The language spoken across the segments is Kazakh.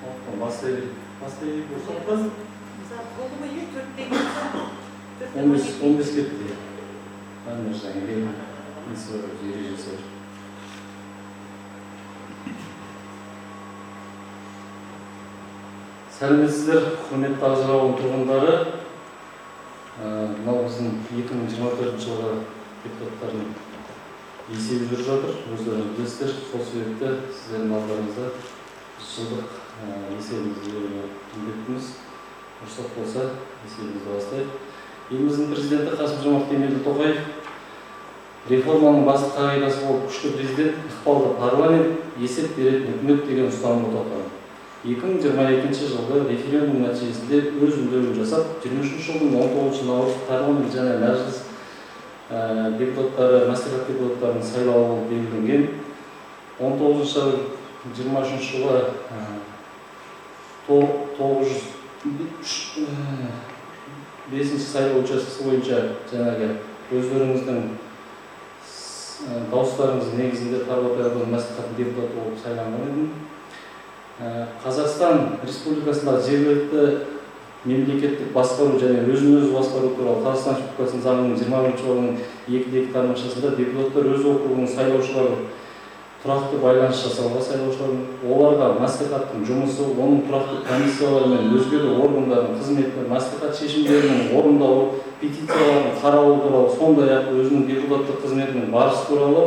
Бастай берейік. Бастай берейік, рұқсат па? Сағат болды ғой, иә, 4-те кетті. 15 кетті. Таймер жаңа несі бар, өзі ережесі бар. Сәлеметсіздер, құрметті Ақжар ауылының тұрғындары. Мынау біздің 2024 жылғы депутаттардың есебі жүріп жатыр, өздеріңіз білесіздер. Сол себепті сіздердің алдарыңызда жылдық есебімізді беруге міндеттіміз. Рұқсат болса, есебімізді бастайық. Еліміздің президенті Қасым-Жомарт Кемелұлы Тоқаев реформаның басты қағидасы болып күшті президент, ықпалды парламент, есеп беретін үкімет деген ұстанымға тоқталды. 2022 жылғы референдум нәтижесінде өз үндеуін жасап, 23 жылдың 19 наурыз парламент және мәжіліс депутаттары, мәслихат депутаттарының сайлауы болып белгіленген. 19 23 жылы 905 сайлау учаскесі бойынша жаңағы өздеріңіздің дауыстарыңыз негізінде Тарбағатай ауданы мәслихатының депутаты болып сайланған едім. Қазақстан Республикасындағы жергілікті мемлекеттік басқару және өзін өзі басқару туралы Қазақстан Республикасының заңының 21 бабының 2-2 тармақшасында депутаттар өз округінің сайлаушылары тұрақты байланыс жасауға, сайлаушылардың оларға мәслихаттың жұмысы, оның тұрақты комиссиялары мен өзге де органдардың қызметі, мәслихат шешімдерінің орындалуы, петициялардың қаралуы туралы, сондай-ақ өзінің депутаттық қызметінің барысы туралы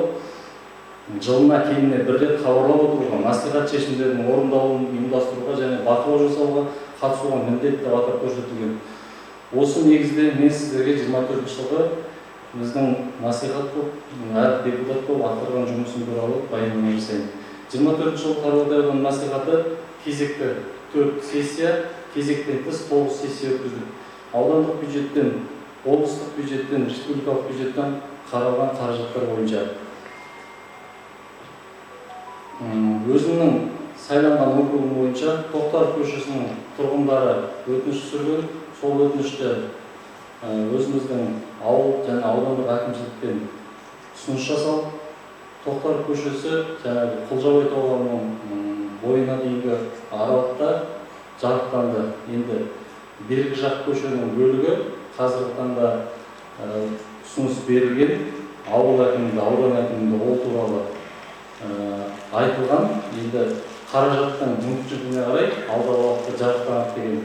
жылына кемінде бір рет хабарлап отыруға, мәслихат шешімдерінің орындалуын ұйымдастыруға және бақылау жасауға қатысуға міндетті деп атап көрсетілген. Осы негізде мен сіздерге 24 жылғы біздің мәслихат болып, әр депутат болып атқарған жұмысым туралы баяндама жасаймын. 24 жылғы Тарбағатай ауданы мәслихаты кезекті 4 сессия, кезектен тыс 9 сессия өткіздік. Аудандық бюджеттен, облыстық бюджеттен, республикалық бюджеттен қаралған қаражаттар бойынша. Өзімнің сайланған округім бойынша Тоқтаров көшесінің тұрғындары өтініш түсірген. Сол өтінішті өзіміздің ауыл және аудандық әкімшілікпен ұсыныс жасалып, Тоқтаров көшесі жаңағы Құлжабай тоғанының бойына дейінгі аралықта жарықтанды. Енді бергі жақ көшенің бөлігі қазіргі таңда ұсыныс берілген, ауыл әкімінде, аудан әкімінде ол туралы айтылған. Енді қаражаттың мүмкіншілігіне қарай алдағы уақытта жарықтанады деген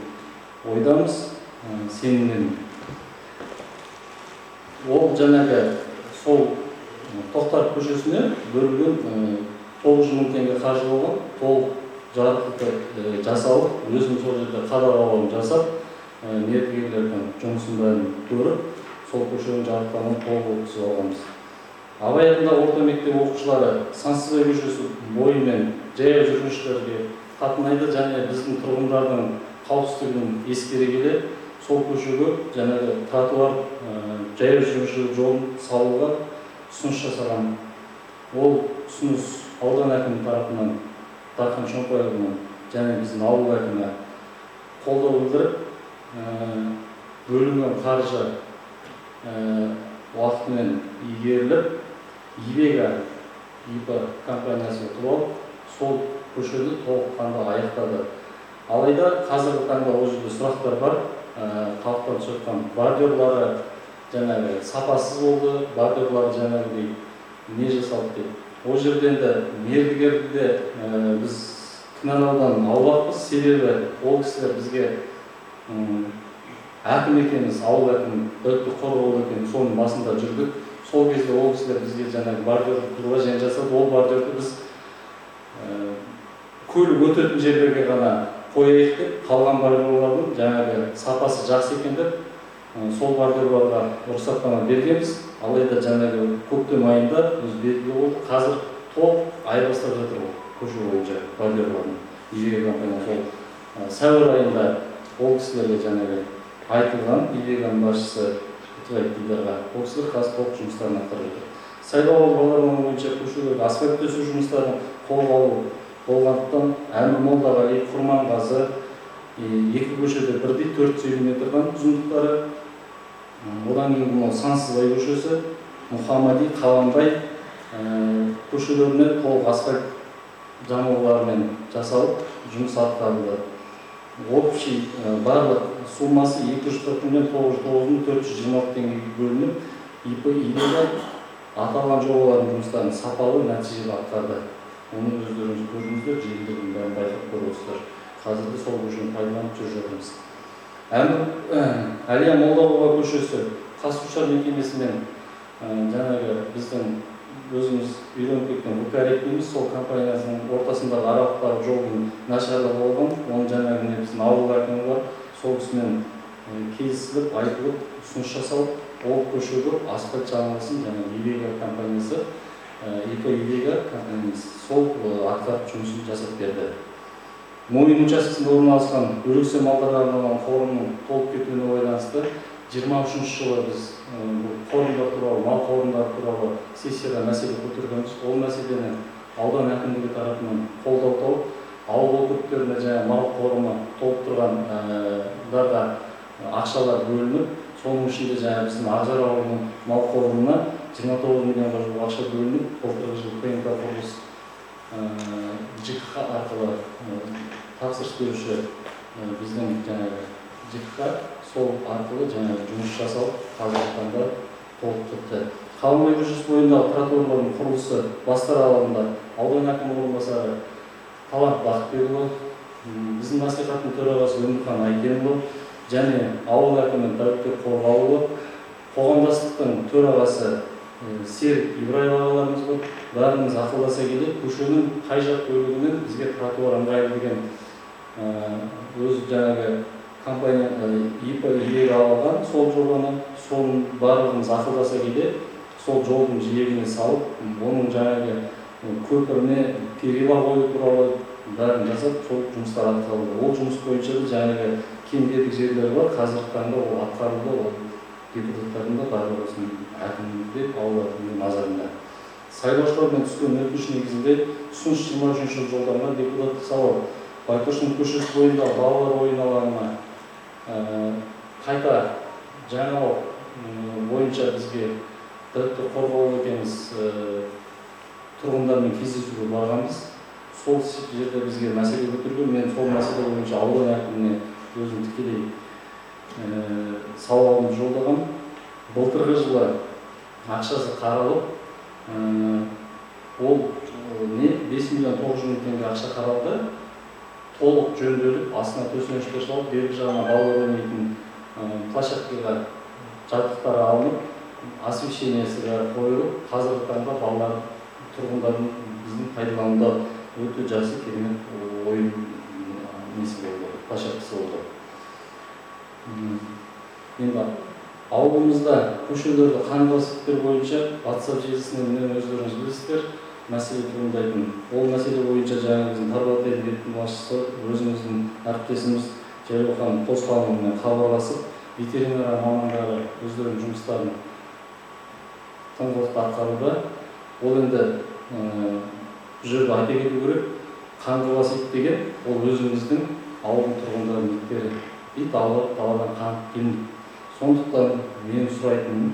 ойдамыз, сенімдемін. Ол жаңағы сол Тоқтаров көшесіне бөлінген 900 мың теңге қаржы болған, толық жарықтықты жасалып, өзім сол жерде қадағалауын жасап, мердігерлердің жұмысын бәрін көріп, сол көшенің жарықтануын толық өткізіп алғанбыз. Абай атындағы орта мектеп оқушылары Сансызбай көшесі бойымен жаяу жүргіншілерге қатынайды және біздің тұрғындардың қауіпсіздігін ескере келе сол көшеге жаңағы тротуар, жаяу жүргіншілер жолын салуға ұсыныс жасаған. Ол ұсыныс аудан әкімі тарапынан, Дархан Шомпайұлының және біздің ауыл әкімі қолдау білдіріп, бөлінген қаржы уақытымен игеріліп, Ивега ИП компаниясы ұтып алып, сол көшені толыққанды аяқтады. Алайда қазіргі таңда ол жерде сұрақтар бар, халықтан түсіп жатқан бордюрлары жаңағы сапасыз болды, бордюрлары жаңағыдай не жасалды деп. Ол жерде енді мердігерді де біз кінәлаудан аулақпыз, себебі ол кісілер бізге, әкім екенбіз, ауыл әкімі, ұлттық қорғау екен, соның басында жүрдік. Сол кезде ол кісілер бізге жаңағы бордюр предложение жасады. Ол бордюрді біз көлік өтетін жерлерге ғана қояйық деп, қалған бордюрлардың жаңағы сапасы жақсы екен деп, сол бордюрларға рұқсаттама бергенбіз. Алайда жаңағы көктем айында өз белгілі болды, қазір толық айырбастап жатыр ол көше бойынша бордюрларын. Ивега компания сол сәуір айында ол кісілерге жаңағы айтылған, Ивеганың басшысы Бітібаев Дидарға, ол кісілер қазір толық жұмыстарын атқарып жатыр. Сайлау алды бағдарлама бойынша көшелерге асфальт төсеу жұмыстарын қолға алу болғандықтан Әмір Молдағали, Құрманғазы екі көшеде бірдей 450 метрдан ұзындықтары, одан кейін мынау Сансызбай көшесі, Мұхаммади, Қаламбай көшелеріне толық асфальт жамылғылармен жасалып, жұмыс атқарылды. Общий барлық суммасы 240 миллион 909 мың 426 теңгеге бөлініп, ИП «Ивега» аталған жобалардың жұмыстарын сапалы, нәтижелі атқарды. Оны өздеріңіз көрдіңіздер, желілердің бәрін байқап көріп отырсыздар. Қазір де сол көшені пайдаланып жүріп жатырмыз. Әлия Молдағұлова көшесі Қазсушар мекемесімен, жаңағы біздің өзіміз үйреніп кеткен ВК дейміз, сол компаниясының ортасындағы аралықтағы жолдың нашарлығы болған. Оны жаңағы міне біздің ауыл әкімі бар, сол кісімен келісіліп, айтылып, ұсыныс жасалып, ол көшеге асфальт жамылғысын жаңағы «Ивега» компаниясы, ИП «Ивега» компаниясы сол атқарып, жұмысын жасап берді. Мойын учаскесінде орналасқан өрексе малдарға арналған қорымның толып кетуіне байланысты 23-жылы біз бұл қорымдар туралы, мал қорымдары туралы сессияда мәселе көтергенбіз. Ол мәселені аудан әкімдігі тарапынан қолдау тауып, ауыл округтеріне жаңа мал қорымы толып тұрғандарға ақшалар бөлініп, соның ішінде жаңа біздің Ақжар ауылының мал қорымына 29 миллионға жуық ақша бөлініп, былтырғы жылы ПМК құрылыс ЖКХ арқылы тапсырыс беруші біздің жаңағы ЖКХ, сол арқылы жаңағы жұмыс жасалып, қазіргі таңда толық бітті. Қалмай көшесі бойындағы тротуарлардың құрылысы бастар алдында аудан әкімі орынбасары Талант Бақытбекұлы, біздің мәслихаттың төрағасы Өмірхан Айкенұлы және ауыл әкімі Дәуітбек Қорғалұлы, қоғамдастықтың төрағасы Серік Ибраев ағаларымыз бар. Бәріміз ақылдаса келе, көшенің қай жақ бөлігінен бізге тротуар ыңғайлы деген, өз жаңағы компания ИП иегі алған сол жобаны, соның барлығымыз ақылдаса келе, сол жолдың жиегіне салып, оның жаңағы көпіріне перила қою туралы бәрін жасап, сол жұмыстар атқарылды. Ол жұмыс бойынша да жаңағы кем кетік жерлер бар, қазіргі таңда ол атқарылды. Ол депутаттардың да барлығы, осының әкімде, ауыл әкімінің назарында. Сайлаушылардан түскен өтініш негізінде ұсыныс 23-жылы жолданған депутаттық сауал: Байтұрсынов көшесі бойындағы балалар ойын алаңына қайта жаңалау бойынша бізге Дәуітбек Қорғауұлы екеуміз тұрғындармен кездесуге барғанбыз. Сол жерде бізге мәселе көтерген. Мен сол мәселе бойынша аудан әкіміне өзім тікелей сауалымды жолдағанмын. Былтырғы жылы ақшасы қаралып, ол не 5 миллион 900 мың теңге ақша қаралды. Толық жөнделіп, астына төсеніштер салып, бергі жағына балалар ойнайтын площадкаға жабдықтары алынып, освещениесі бәрі қойылып, қазіргі таңда балалар, тұрғындардың, біздің пайдалануда өте жақсы, керемет ойын несі болды, площадкасы болды. Енді ауылымызда көшелерді қаңғыбас иттер бойынша WhatsApp желісінен, міне, өздеріңіз білесіздер, мәселе туындайтын. Ол мәселе бойынша жаңағы біздің Тарбағатай беттің басшысы, өзіміздің әріптесіміз Жайлаухан Қосханұлымен хабарласып, ветеринария мамандары өздерінің жұмыстарын тыңғылықты атқаруда. Ол енді бұл жерде айта кету керек, қаңғыбас ит деген ол өзіміздің ауылдың тұрғындарының иттері. Ит аулап даладан қаңғып келмейді. Сондықтан менің сұрайтыным: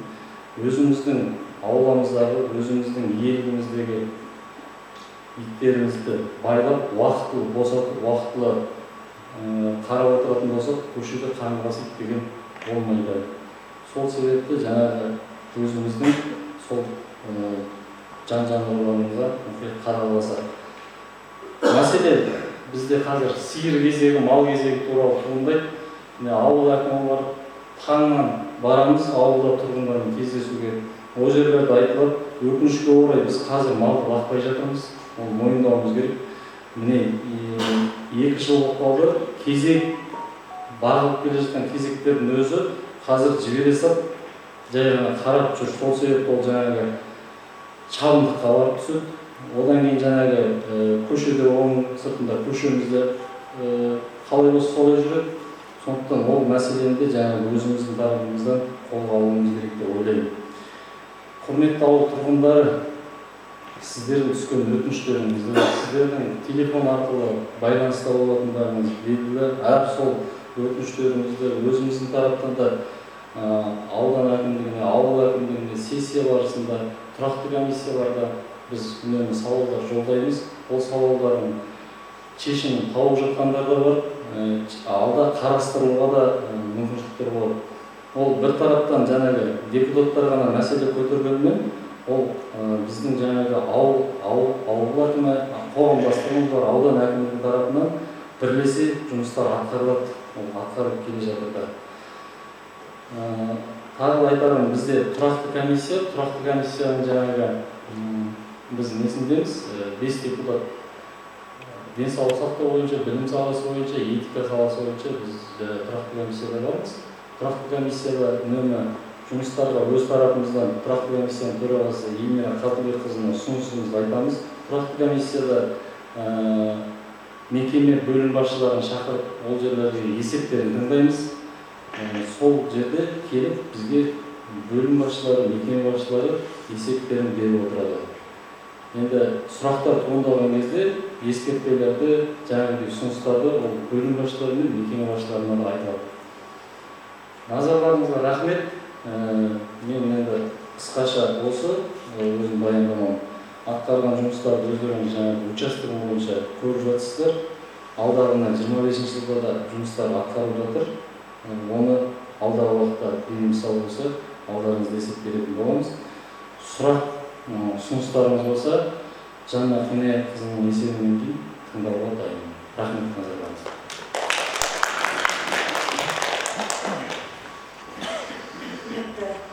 өзіміздің ауламыздағы, өзіміздің еліміздегі иттерімізді байлап, уақытылы босатып, уақытылы қарап отыратын болсақ, көшеде қаңғыбас ит деген болмайды. Сол себепті жаңағы өзіміздің сол жан жануарларымызға мұқият қарап алсақ. Мәселе бізде қазір сиыр кезегі, мал кезегі туралы туындайды. Міне, ауыл әкімі бар, таңнан барамыз ауылда тұрғындармен кездесуге, ол жерлерде айтылады. Өкінішке орай, біз қазір малды бақпай жатырмыз, оны мойындауымыз керек. Міне, 2 жыл болып қалды, кезек бағылып келе жатқан кезектердің өзі қазір жібере сап, жай ғана қарап жүр. Сол себепті ол жаңағы шабындыққа барып түседі. Одан кейін жаңағы көшеде, оның сыртында, көшемізде қалай болса солай жүреді. Сондықтан ол мәселені де жаңағы өзіміздің тарапымыздан қолға алуымыз керек деп ойлаймын. Құрметті ауыл тұрғындары, сіздердің түскен өтініштеріңізді, сіздердің телефон арқылы байланыста болатындарыңыз белгілі. Әр сол өтініштеріңізді өзіміздің тараптан да аудан әкімдігіне, ауыл әкімдігіне сессия барысында, тұрақты комиссияларда біз үнемі сауалдар жолдаймыз. Ол сауалдардың шешімін тауып жатқандар да бар, алда қарастырылуға да мүмкіншіліктер болады. Ол бір тараптан жаңағы депутаттар ғана мәселе көтергенмен, ол біздің жаңағы ауыл әкімі, қоғамдастығымыз бар, аудан әкімдігі тарапынан бірлесе жұмыстар атқарылады, ол атқарылып келе жатыр да. Тағы да айтарым, бізде тұрақты комиссия, тұрақты комиссияның жаңағы біз несіндеміз, 5 депутат денсаулық сақтау бойынша, білім саласы бойынша, этика саласы бойынша біз тұрақты комиссияда бармыз. Тұрақты комиссияда үнемі жұмыстарға өз тарапымыздан тұрақты комиссияның төрағасы Эльмира Қатыбекқызына ұсынысымызды айтамыз. Тұрақты комиссияда мекеме бөлім басшыларын шақырып, ол жерлерге есептерін тыңдаймыз. Сол жерде келіп бізге бөлім басшылары, мекеме басшылары есептерін беріп отырады. Енді сұрақтар туындаған кезде ескертпелерді, жаңағыдай ұсыныстарды ол бөлім басшылары мен мекеме басшыларына да айтылады. Назарларыңызға рахмет. Мен енді қысқаша осы өзім баяндамам. Атқарған жұмыстарды өздеріңіз жаңағы участок бойынша көріп жатырсыздар. Алдағы мына 25 жылда да жұмыстар атқарылып жатыр. Оны алдағы уақытта деніміз сау болса, алдарыңызда есеп беретін боламыз. Сұрақ, ұсыныстарыңыз болса, Жанна Қинаятқызының есебінен кейін тыңдауға дайынмын. Рахмет назарларыңызға.